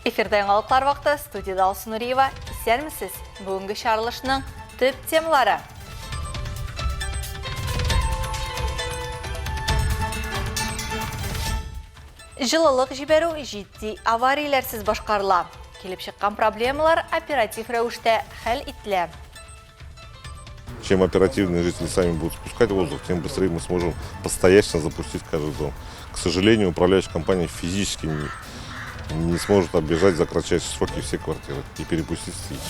Эфирда яңалыклар вакыты, студиядә Алсу Нуриева. Исәнмесез! Бүгенге чыгарылышның төп темалары. Җылылык җибәрү җитди аварияләрсез башкарыла. Килеп чыккан проблемалар оператив рәвештә хәл ителә. Чем оперативнее жители сами будут спускать воздух, тем быстрее мы сможем постоянно запустить каждый дом. К сожалению, управляющая компания физически не сможет оббежать за кратчайшие сроки все квартиры и перепустить стояки.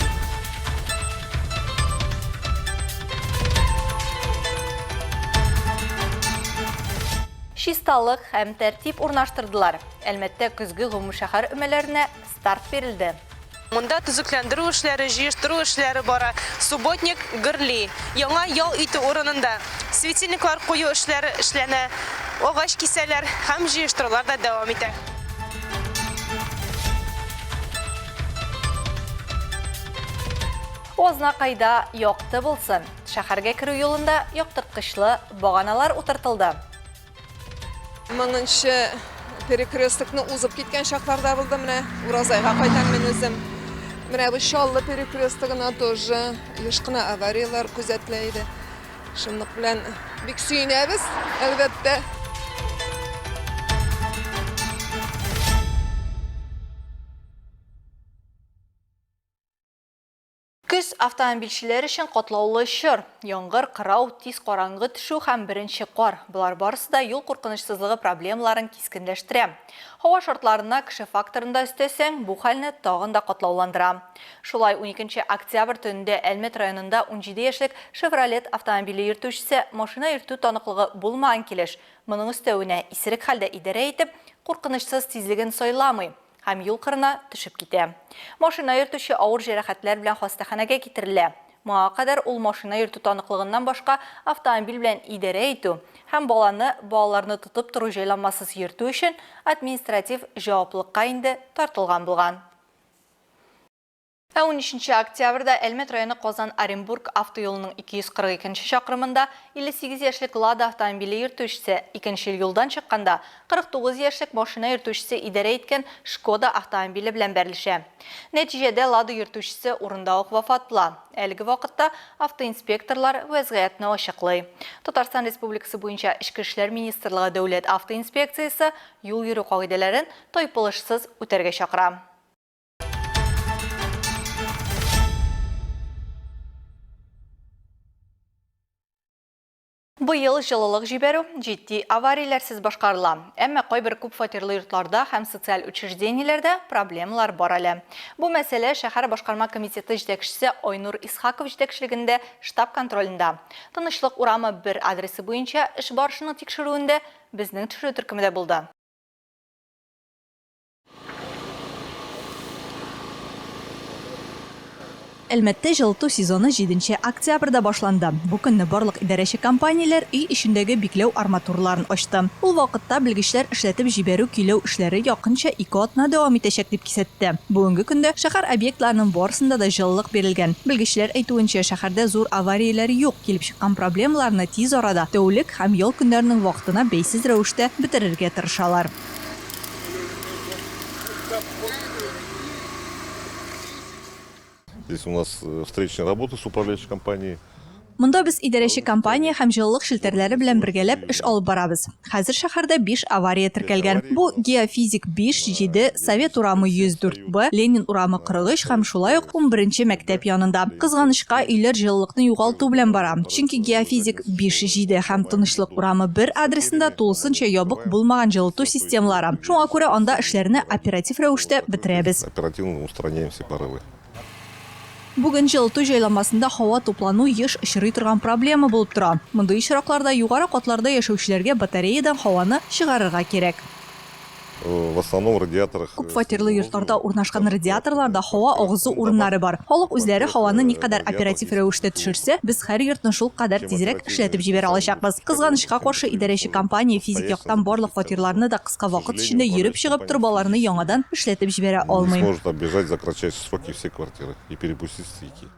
Чисталык һәм тәртип урнаштырдылар. Әлмәттә көзге гомумшәһәр өмәләренә старт бирелде. Монда төзекләндерү эшләре, җыештыру эшләре бара. Субботник гөрли. Яңа ял итү урынында светильниклар кую эшләре эшләнә, агач кисәләр һәм җыештырулар да дәвам итә. Азнакайда якты булсын! Шәһәргә керү юлында яктырткычлы баганалар утыртылды. Моңынчы перекрестокны узып киткән чакларда булды менә. Уразайга кайтам мин үзем. Менә бу Чаллы перекрестогына тоже еш кына аварияләр күзәтелә иде. Шунлык белән бик сөенәбез, әлбәттә. Көз, автомобильчеләр өчен катлаулы чор. Яңгыр, кырау, тиз караңгы төшү һәм беренче кар, болар барысы да юл куркынычсызлыгы проблемаларын кискенләштерә. Һава шартларына кеше факторын да өстәсәң, бу хәлне тагын да катлауландыра. Шулай, уникенче октябрь төнендә Әлмәт районында 17 яшьлек Шевролет автомобиле йөртүчесе машина йөртү таныклыгы булмаган килеш, моның өстәвенә, исерек хәлдә идарә итеп, куркынычсыз тизлеген сайламый, Һәм юл кырына төшеп китә. Машина йөртүче авыр җәрәхәтләр белән хастаханәгә китерелә. Моңа кадәр ул машина йөртү таныклыгыннан башка автомобиль белән идарә итү һәм баланы балаларны тотып тору җайланмасыз йөртү өчен административ җаваплылыкка инде тартылган булган. Ә унөченче октябрьдә Әлмәт районы Казан-Оренбург автоюлының 242 нче чакрымында 58 яшьлек Лада автомобиле йөртүчесе, икенчел юлдан чыкканда, 49 яшьлек машина йөртүчесе идарә иткән Шкода автомобиле белән бәрелешә. Нәтиҗәдә Лада йөртүчесе урында ук вафат була. Әлеге вакытта автоинспекторлар вәзгыятьне ачыклый. Татарстан Республикасы буенча Эчке эшләр министрлыгы Дәүләт автоинспекциясе юл йөрү кагыйдәләрен тайпылышсыз үтәргә чакыра. Быел җылылык җибәрү җитди аварияләрсез башкарыла. Әмма кайбер күп фатирлы йортларда һәм социаль учреждениеләрдә проблемалар бар әле. Бу мәсьәлә шәһәр башкарма комитеты җитәкчесе Айнур Исхаков җитәкчелегендә штаб контролендә. Тынычлык урамы 1 адресы буенча эш барышының тикшерүендә безнең төшерү төркеме дә булды. Әлмәттә җылыту сезоны җиденче октябрьдә башланды. Бу көнне барлык идарәче компанияләр өй эчендәге бикләү арматураларын ачты. Ул вакытта белгечләр эшләтеп җибәрү-көйләү эшләре якынча ике атна дәвам итәчәк дип кисәтте. Бүгенге көндә шәһәр объектларының барысында да җылылык бирелгән. Белгечләр әйтүенчә, шәһәрдә зур аварияләр юк, килеп чыккан проблемаларны тиз арада, тәүлек һәм ял көннәренең вакытына бәйсез рәвештә бетерергә тырышалар. Здесь у нас э, встречная работа с управляющей компанией. Монда без идарәче компания һәм җылылык челтәрләре белән бергәләп эш алып барабыз. Хәзер шәһәрдә биш авария теркәлгән. Бу Геофизик 5, 7, Совет урамы 104 Б, Ленин урамы 43 һәм шулай ук унберенче мәктәп янында. Кызганычка, өйләр җылылыкны югалту белән бара, чөнки Геофизик 5, 7 һәм Тынычлык урамы 1 адресында тулысынча ябык булмаган җылыту системалары. Шуңа күрә анда эшләрне оператив рәвештә бетерәбез. Оперативно устраняем все порывы. Бүген җылыту җайланмасында һава туплану еш очрый торган проблема булып тора. Мондый очракларда югары катларда яшәүчеләргә батареядан һаваны чыгарырга кирәк. В основном радиаторах. Күп фатирлы йортларда урнашкан радиаторларда һава агызу урыннары бар. Халык үзләре һаваны никадәр оператив рәвештә төшерсә, без һәр йортны шулкадәр тизрәк эшләтеп җибәрә алачакбыз. Кызганычка каршы, идарәче компания физик яктан барлык фатирларны да кыска вакыт эчендә йөреп чыгып, торбаларны яңадан эшләтеп җибәрә алмый. Не сможет оббежать за кратчайшие сроки все квартиры и перепустить стояки.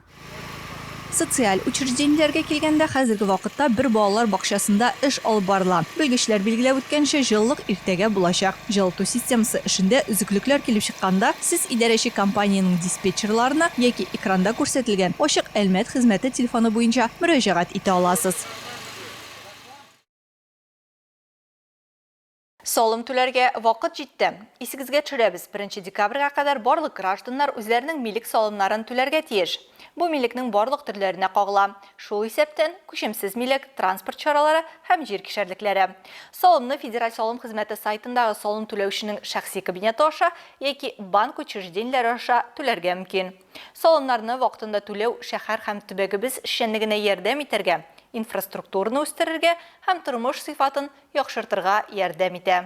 Социаль учреждениеләргә килгәндә, хәзерге вакытта бер балалар бакчасында эш алып барыла. Белгечләр билгеләп үткәнчә, җылылык иртәгә булачак. Җылыту системасы эшендә өзеклекләр килеп чыкканда, сез идарәче компаниянең диспетчерларына яки экранда күрсәтелгән Ачык Әлмәт хезмәте телефоны буенча мөрәҗәгать итә аласыз. Салым түләргә вакыт җитте. Исегезгә төшерәбез, беренче декабрьгә кадәр барлык гражданнар үзләренең милек салымнарын түләргә тиеш. Бу милекнең барлык төрләренә кагыла, шул исәптән, күчемсез милек, транспорт чаралары һәм җир кишәрлекләре. Салымны Федераль салым хезмәте сайтындагы салым түләүченең шәхси кабинеты аша яки банк учреждениеләре аша түләргә мөмкин. Салымнарны вакытында түләү шәһәр һәм төбәгебез эшчәнлегенә ярдәм итәргә, инфраструктураны үстерергә һәм тормыш сыйфатын яхшыртырга ярдәм итә.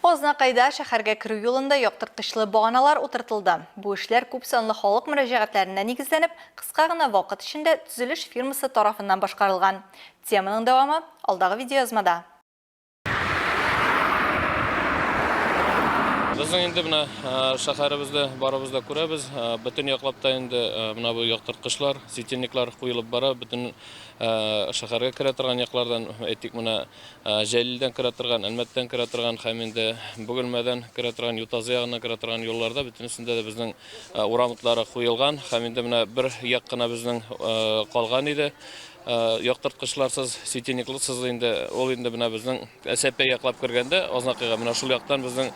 Азнакайда шәһәргә керү юлында яктырткычлы баганалар утыртылды. Бу эшләр күп санлы халык мөрәҗәгатьләренә нигезләнеп, кыска гына вакыт эчендә төзелеш фирмасы тарафыннан башкарылган. Теманың дәвамы, алдагы видеоязмада. Безнең инде менә шәһәребездә барыбыз да күрәбез, бөтен яклап та инде менә бу яктырткычлар, светильниклар куелып бара, бөтен шәһәргә керә торган яклардан, әйтик, менә Җәлилдән керә торган, Әлмәттән керә торган һәм инде Бөгелмәдән керә торган, Ютазы ягыннан керә торган юлларда бөтенесендә дә безнең урам утлары куелган һәм инде менә бер як кына безнең калган иде. Яктырткычларсыз, светильникларсыз инде ул инде менә безнең Әсәпә яклап кергәндә Азнакайга менә шул яктан безнең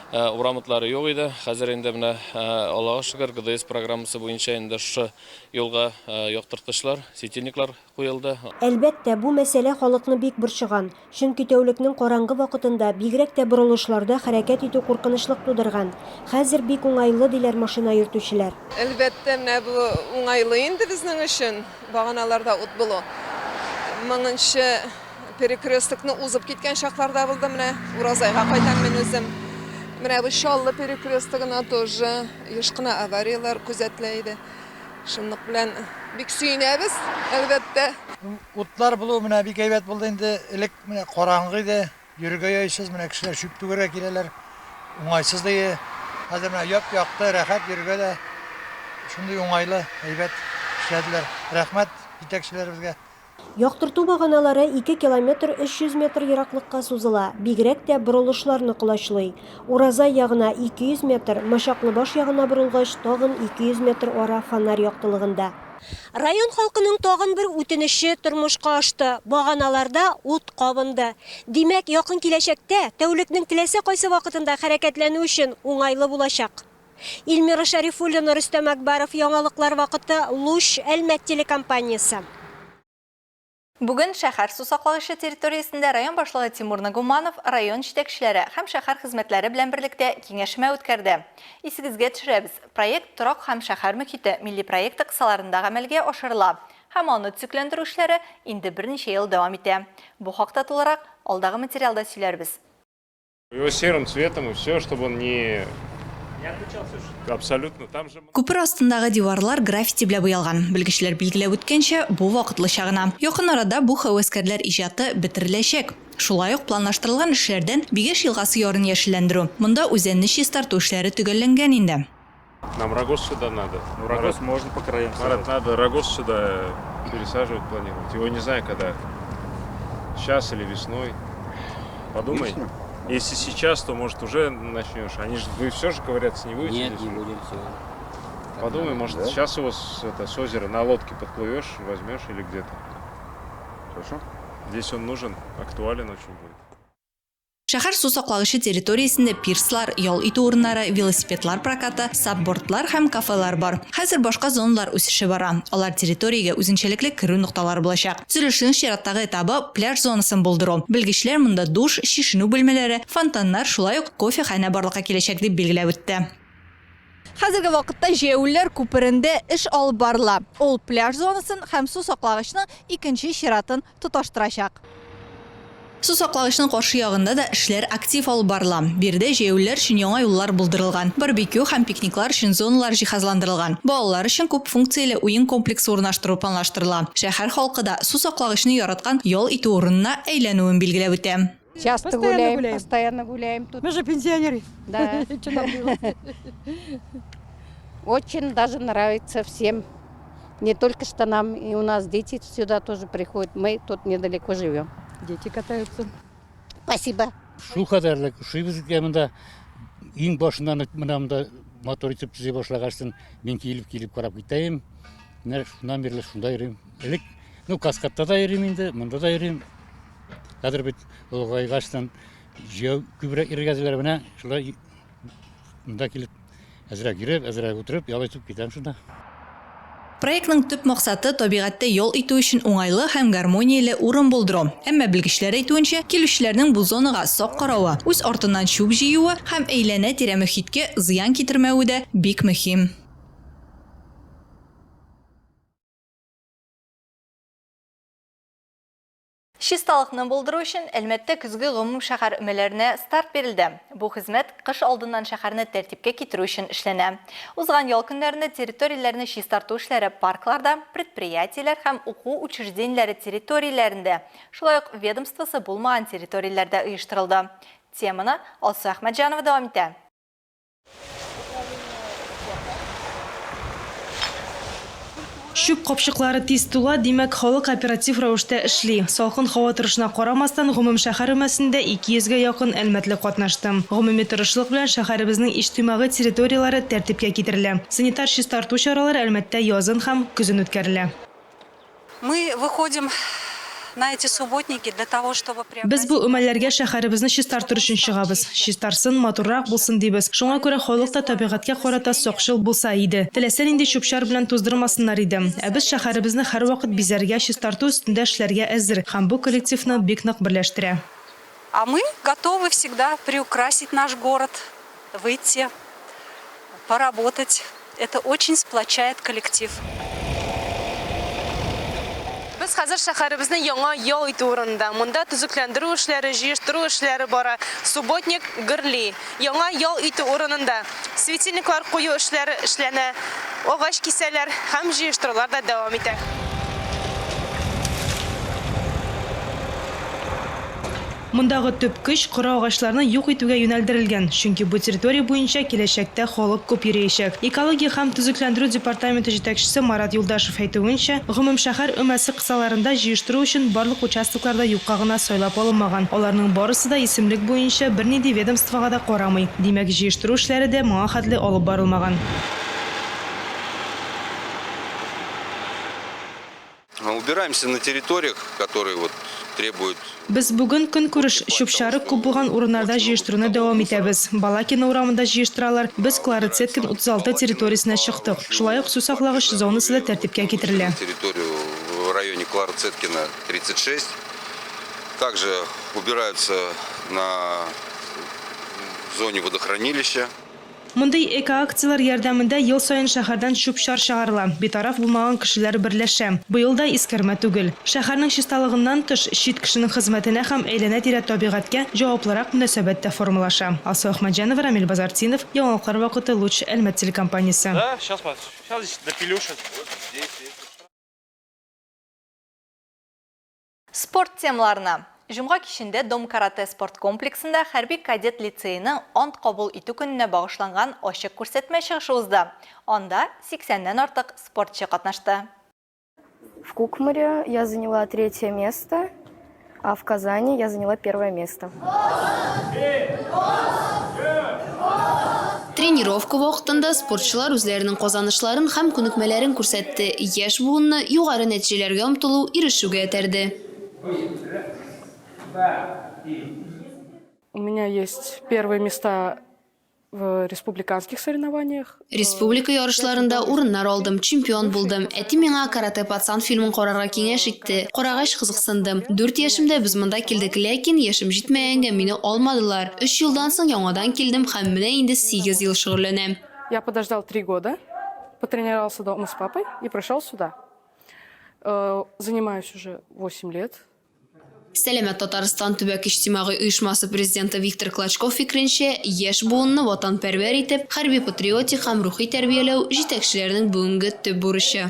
урам утлары юк иде. Хәзер инде менә Аллага шөкер, ГДС программасы буенча инде шушы юлга яктырткычлар, светильниклар куелды. Әлбәттә, бу мәсьәлә халыкны бик борчыган. Чөнки тәүлекнең караңгы вакытында, бигрәк тә борылышларда хәрәкәт итү куркынычлык тудырган. Хәзер бик уңайлы, диләр машина йөртүчеләр. Әлбәттә, менә бу уңайлы инде безнең өчен, баганаларда ут булу. Моңынчы перекрестокны узып киткән чаклар да булды, менә Уразайга кайтам мин үзем. Менә бу Чаллы перекрестогына тоже еш кына аварияләр күзәтелә иде. Шунлык белән бик сөенәбез, әлбәттә. Утлар булу менә бик әйбәт булды инде. Элек менә караңгы иде, йөрергә яйсыз, менә кешеләр чүп түгәргә киләләр, уңайсыз ди. Хәзер менә яп-якты, рәхәт йөрергә дә шундый уңайлы, әйбәт эшләделәр. Рәхмәт җитәкчеләребезгә. Яктырту баганалары 2 километр 300 метр ераклыкка сузыла, бигрәк тә борылышларны колачлый. Уразай ягына 200 метр, Мачаклыбаш ягына борылгач, тагын 200 метр ара фонарь яктылыгында. Район халкының тагын бер үтенече тормышка ашты, баганаларда ут кабынды. Димәк, якын киләчәктә, тәүлекнең теләсә кайсы вакытында хәрәкәтләнү өчен уңайлы булачак. Илмира Шәрифуллина, Рөстәм Әкбаров, Яңалыклар вакыты, Луч, Әлмәт телекомпаниясе. Бүген шәһәр сусаклагычы территориясендә район башлыгы Тимур Нагуманов район җитәкчеләре һәм шәһәр хезмәтләре белән берлектә киңәшмә үткәрде. Исегезгә төшерәбез, проект Торак һәм шәһәр мөхите милли проекты кысаларында гамәлгә ашырыла һәм аны төзекләндерү эшләре инде берничә ел дәвам итә. Бу хакта тулырак алдагы материалда сөйләрбез. Его серым цветом и все, чтобы он не Не отличался Абсолютно. Там же... Күпер астындагы диварлар граффити белән буялган. Белгечләр билгеләп үткәнчә, бу вакытлыча гына. Якын арада бу һәвәскәрләр иҗаты бетереләчәк. Шулай ук планлаштырылган эшләрдән Бигеш елгасы ярын яшелләндерү. Монда үзәнне чистарту эшләре төгәлләнгән инде. Нам рогоз сюда надо. Ну, рогоз можно по краям Марат, надо рогоз сюда пересаживать, планировать. Его не знаю, когда. Сейчас или весной. Подумай. Весну? Если сейчас, то, может, уже начнешь. Они же, вы все же ковыряться не будете? Нет, здесь не уже? будем, все. Подумай, может, Да? сейчас его с, это, с озера на лодке подплывешь, возьмешь или где-то. Хорошо? Здесь он нужен, актуален очень будет. Шәһәр су саклагычы территориясендә пирслар, ял итү урыннары, велосипедлар прокаты, сапбордлар һәм кафелар бар. Хәзер башка зоналар үсеше бара. Алар территориягә үзенчәлекле керү нокталары булачак. Төзелешнең чираттагы этабы, пляж зонасын булдыру. Белгечләр монда душ, чишенү бүлмәләре, фонтаннар, шулай ук кофеханә барлыкка киләчәк, дип билгеләп үтте. Хәзерге вакытта җәяүлеләр күперендә эш алып барыла. Ул пляж зонасын һәм су саклагычның икенче чиратын тоташтырачак. Су саклагычның каршы ягында да эшләр актив алып барыла. Биредә җәяүлеләр өчен яңа юллар булдырылган, барбекю һәм пикниклар өчен зоналар җиһазландырылган, балалар өчен күп функцияле уен комплексы урнаштыру планлаштырыла. Шәһәр халкы да су саклагычны яраткан ял итү урынына әйләнүен билгеләп үтә. Часто Постоянно гуляем, гуляем. постоянно гуляем тут. Мы же пенсионеры. Да. Что нам делать? Очень даже нравится всем. Не только что нам, и у нас дети сюда тоже приходят. Мы тут недалеко живем. Дети катаются. Спасибо. Шул кадәрлек ошый безгә монда. Иң башыннан ук менә монда матур итеп төзи башлагачтын мин килеп-килеп карап китәем. Менә шуннан бирле шунда йөрим. Элек, ну, каскадта да йөрим инде, монда да йөрим. Хәзер бит олыгайгачтын җәяү күбрәк йөрергә диләр менә шулай монда килеп Әзрәк йөреп, әзрәк утырып, ял итеп китәм шунда. Проектның төп максаты, табигатьтә ял итү өчен уңайлы һәм гармонияле урын булдыру. Әмма белгечләр әйтүенчә, килүчеләрнең бу зонага сак каравы, үз артыннан чүп җыюы һәм әйләнә-тирә мөхиткә зыян китермәве дә бик мөһим. Чисталыкны булдыру өчен Әлмәттә көзге гомумшәһәр өмәләренә старт бирелде. Бу хезмәт кыш алдыннан шәһәрне тәртипкә китерү өчен эшләнә. Узган ял көннәрендә территорияләрне чистарту эшләре паркларда, предприятиеләр һәм уку учреждениеләре территорияләрендә, шулай ук ведомствосы булмаган территорияләрдә оештырылды. Теманы Алсу Әхмәтҗанова дәвам итә. Чүп капчыклары тиз тула, димәк, халык оператив рәвештә эшли. Салкын һава торышына карамастан, гомумшәһәр өмәсендә 200 гә якын әлмәтле катнашты. Гомуми тырышлык белән шәһәребезнең иҗтимагый территорияләре тәртипкә китерелә. Санитар чистарту чаралары Әлмәттә язын һәм көзен үткәрелә. Мы выходим на эти субботники для того, чтобы Без бу өмәләргә шәһәребезне чистартыр өчен чыгабыз. Чистарсын, матуррак булсын дибез. Шуңа күрә халык та табигатькә карата сакчыл булса иде. Теләсә нинди чүп-чар белән туздырмасыннар иде. Ә без шәһәребезне һәрвакыт бизәргә, чистарту өстендә эшләргә әзер һәм бу коллективны бик нык берләштерә. А мы готовы всегда приукрасить наш город, выйти, поработать. Это очень сплочает коллектив. Без хәзер шәһәребезнең яңа ял итү урынында. Монда төзекләндерү эшләре, җыештыру эшләре бара. Субботник гөрли. Яңа ял итү урынында светильниклар кую эшләре эшләнә, агач кисәләр һәм җыештырулар да дәвам итә. Мондагы төп көч коры агачларны юк итүгә юнәлдерелгән, чөнки бу территория буенча киләчәктә халык күп йөриячәк. Экология һәм төзекләндерү департаменты җитәкчесе Марат Юлдашев әйтүенчә, гомумшәһәр өмәсе кысаларында җыештыру өчен барлык участоклар да юкка гына сайлап алынмаган, аларның барысы да исемлек буенча бернинди ведомствога да карамый, димәк, җыештыру эшләре дә моңа хәтле алып барылмаган. Убираемся на территориях, которые вот требуют. Без бүген көнкүреш чүп-чары күп булган урыннарда җыештыруны дәвам итәбез. Балакино урамында җыештыралар, без Клара Цеткин 36 территориясенә чыктык. Шулай ук су саклагыч зонасы да тәртипкә китерелә. Территорию в районе Клары Цеткина 36. Также убираются на зоне водохранилища. Мондый экоакцияләр ярдәмендә ел саен шәһәрдән чүп-чар чыгарыла, битараф булмаган кешеләр берләшә. Быел да искәрмә түгел. Шәһәрнең чисталыгыннан тыш, чит кешенең хезмәтенә һәм әйләнә-тирә табигатькә җаваплырак мөнәсәбәт тә формалаша. Алсу Әхмәтҗанова, Рамил Базартдинов, Яңалыклар вакыты, Луч, Әлмәт телекомпаниясе. Да, сейчас, сейчас допилюшат. Спорт темаларына. Җомга кичендә Дом карате спорт комплексында хәрби кадет лицееның ант кабул итү көненә багышланган ачык күрсәтмә чыгышы узды. Анда 80 нән артык спортчы катнашты. В Кукморе я заняла третье место, а в Казани я заняла первое место. Тренировка вакытында спортчылар үзләренең казанышларын һәм күнекмәләрен күрсәтте, яшь буынны югары нәтиҗәләргә омтылу, ирешүгә этәрде. У меня есть первые места в республиканских соревнованиях. Республика ярышларында урыннар алдым, чемпион булдым. Әти миңа Каратэ пацан фильмын карарга киңәш итте. Карагач кызыксындым. Дүрт яшемдә без монда килдек, ләкин яшем җитмәгәнгә мине алмадылар. Өч елдан соң яңадан килдем һәм менә инде сигез ел шөгыльләнәм. Я подождал три года, потренировался дома с папой и пришел сюда. Занимаюсь уже восемь лет. Сәламәт Татарстан төбәк иҗтимагый оешмасы президенты Виктор Клочков фикеренчә, яшь буынны ватанпәрвәр итеп, хәрби-патриотик һәм рухи тәрбияләү, җитәкчеләрнең бүгенге төп бурычы.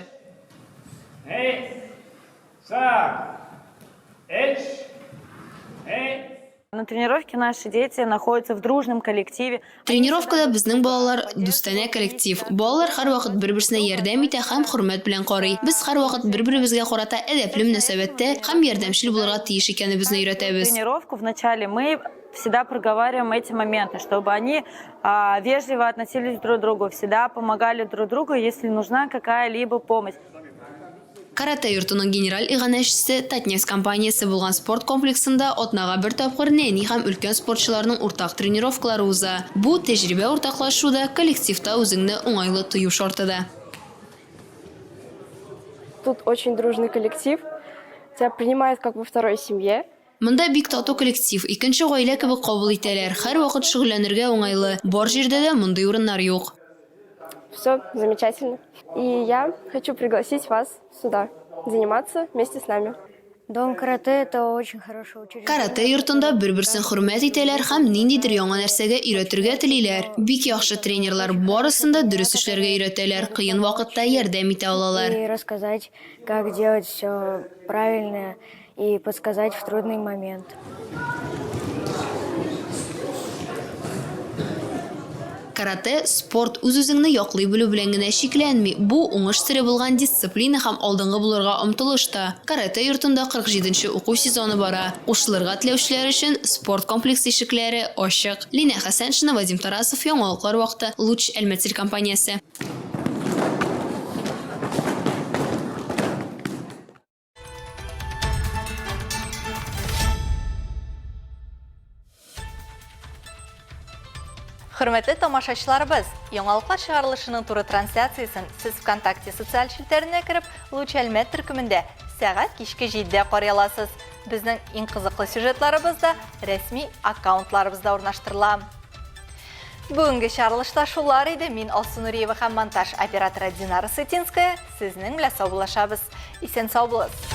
На тренировке наши дети находятся в дружном коллективе. Тренировкада безнең балалар дустанә коллектив. Балалар һәрвакыт бер-берсенә ярдәм итә һәм хөрмәт белән карый. Без һәрвакыт бер-беребезгә карата әдәпле мөнәсәбәттә һәм ярдәмчел булырга тиеш икәнебезне өйрәтәбез. Тренировку вначале мы всегда проговариваем эти моменты, чтобы они вежливо относились друг к другу, всегда помогали друг другу, если нужна какая-либо помощь. Каратэ йортының генераль иганәчесе Татнефть компаниясе булган спорт комплексында атнага бер тапкыр нәни һәм өлкән спортчыларның уртак тренировкалары уза. Бу, тәҗрибә уртаклашу да, коллективта үзеңне уңайлы тою шарты да. Тут очень дружный коллектив, тебя принимают как во второй семье. Монда бик тату коллектив, икенче гаилә кебек кабул итәләр, һәрвакыт шөгыльләнергә уңайлы, бар җирдә дә мондый урыннар юк. Все замечательно. И я хочу пригласить вас сюда, заниматься вместе с нами. Дом карате это очень хорошее учреждение. Каратэ йортында бер-берсен хөрмәт итәләр һәм ниндидер яңа нәрсәгә өйрәтергә телиләр. Бик яхшы тренерлар, барысын да дөрес эшләргә өйрәтәләр, кыен вакытта ярдәм итә алалар. И рассказать, как делать все правильно и подсказать в трудный момент. Каратэ, спорт үз-үзеңне яклый белү белән генә чикләнми, бу, уңыш сере булган дисциплина һәм алдынгы булырга омтылыш та. Каратэ йортында 47 нче уку сезоны бара. Кушылырга теләүчеләр өчен спорт комплексы ишекләре ачык. Линә Хәсәншина, Вадим Тарасов, Яңалыклар вакыты, Луч, Әлмәт телекомпаниясе. Хөрмәтле тамашачыларыбыз, яңалыклар чыгарылышының туры трансляциясен сез ВКонтакте социаль челтәренә кереп, Луч Әлмәт төркемендә сәгать кичке 7-дә карый аласыз. Безнең иң кызыклы сюжетларыбыз да рәсми аккаунтларыбызда урнаштырыла. Бүгенге чыгарылышта шулар иде. Мин Алсу Нуриева һәм монтаж операторы Динара Сытинская сезнең белән саубуллашабыз. Исән сау булыгыз.